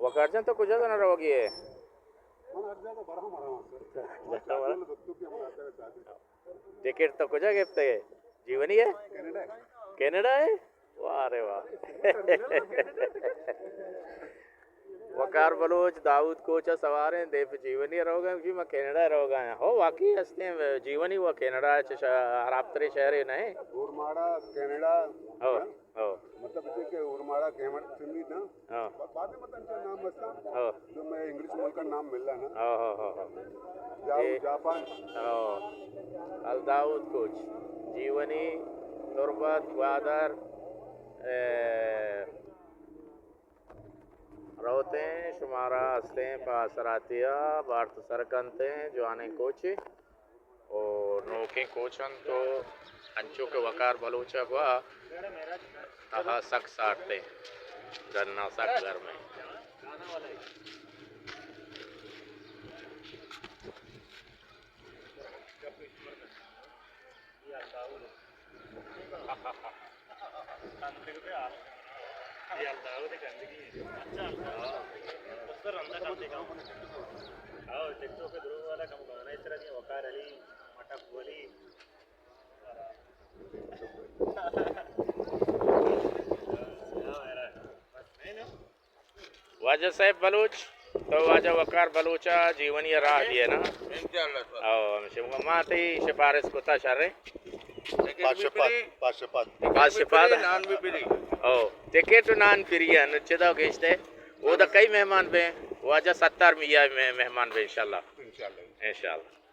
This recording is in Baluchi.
وقار جان، تو کجا زانا روگی ئے؟ ٹکٹ تو کجا گپتگ ئے؟ جیونی ئے؟ کینیڈا ئے؟ واہ رے واہ۔ وقار بلوچ داؤد کوچ ءَ سوار ایں، دیم پہ جیونی ءَ روگ ءَ ایں، گوشی ما کینیڈا ءَ روگ ءَ آں۔ ہو، واقعی ہستیں، جیونی و کینیڈا ءَ چہ ش-، ہراب تریں شہرے نہ ایں۔ اورماڑا کینیڈا۔ ہو، ہو۔ مطلب اسے کہ اورماڑا کینیڈا سندھی نا۔ ہاں۔ با-، بعد میں مطلب انچا نام ہستا۔ ہاں۔ جو میں انگلش ملک کا نام مل رہا نا۔ ہاں، ہاں، ہاں، ہاں۔ جاؤ اے، جاپان۔ ہاں۔ الداؤد کوچ، جیونی، تربت، گوادر، اے، روتیں، شمارا ہستیں پہ آسراتی ءَ بارت سر کنتیں، جوانیں کوچے۔ او نوکیں کوچ انت، تو انچو کہ وقار بلوچ ءَ گوا تہا سک سارتیں، ڈنا سک گرمیں۔ واجہ صاحب بلوچ، تو واجہ وقار بلوچ ءَ جیونی ءَ راہ دیئے نا؟ انشاءاللہ سر۔ او، ہمشی ما تئی سفارش کتا شریں۔ پاس شپاد، پاس شپاد۔ پاس شپاد۔ نان بھی فری۔ او، ٹکٹ و نان فری ایں، چدا گیشتے۔ او دا کئی مہمان بیں؟ واجہ ستار میاں مہ-، مہمان بیں انشاءاللہ۔ انشاءاللہ۔ انشاءاللہ۔